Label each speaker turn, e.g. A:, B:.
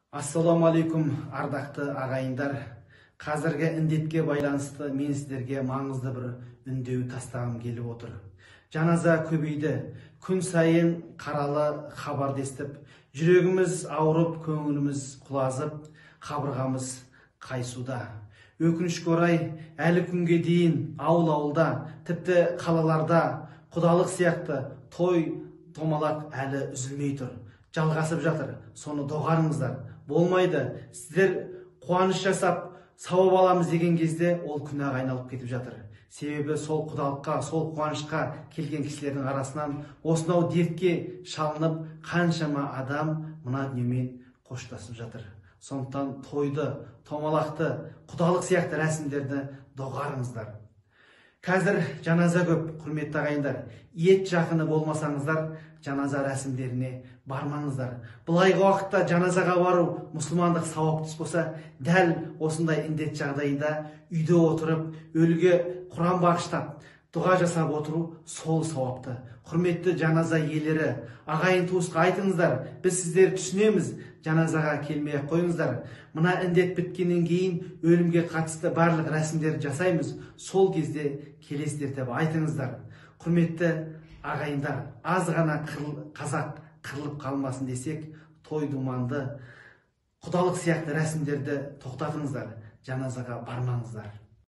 A: Ассалаумағалейкум, ардақты ағайындар. Қазіргі індетке байланысты мен сіздерге маңызды бір үндеу тастағым келіп отыр. Жаназа көбейді. Күн сайын қаралы хабарды естіп, жүрегіміз ауырып, көңіліміз құлазып, қабырғамыз қайсуда. Өкінішке орай, әлі күнге дейін ауыл-ауылда, тіпті қалаларда құдалық сияқты той томалақ әлі үзілмей тұр. Жалғасып жатыр. Соны доғарыңыздар. Болмайды. Сіздер қуаныш жасап, сауап аламыз деген кезде ол күнәға айналып кетіп жатыр. Себебі сол құдалыққа, сол қуанышқа келген кісілердің арасынан осынау дертке шалынып, қаншама адам мына дүниемен қоштасып жатыр. Сондықтан тойды, томалақты, құдалық сияқты рәсімдерді доғарыңыздар. Қазір жаназа көп, құрметті ағайындар. Ет жақыны болмасаңыздар, жаназа рәсімдеріне бармаңыздар. Былайғы уақытта жаназаға бару мұсылмандық сауапты іс болса, дәл осындай індет жағдайында үйде отырып, өліге құран бағыштап, дұға жасап отыру сол сауапты. Құрметті жаназа иелері, ағайын туысқа айтыңыздар, біз сіздерді түсінеміз, жаназаға келмей ақ қойыңыздар. Мына індет біткеннен кейін өлімге қатысты барлық рәсімдерді жасаймыз, сол кезде келесіздер деп айтыңыздар. Құрметті ағайындар, аз ғана қазақ қырылып қалмасын десек, той думанды, құдалық сияқты рәсімдерді тоқтатыңыздар, жаназаға бармаңыздар.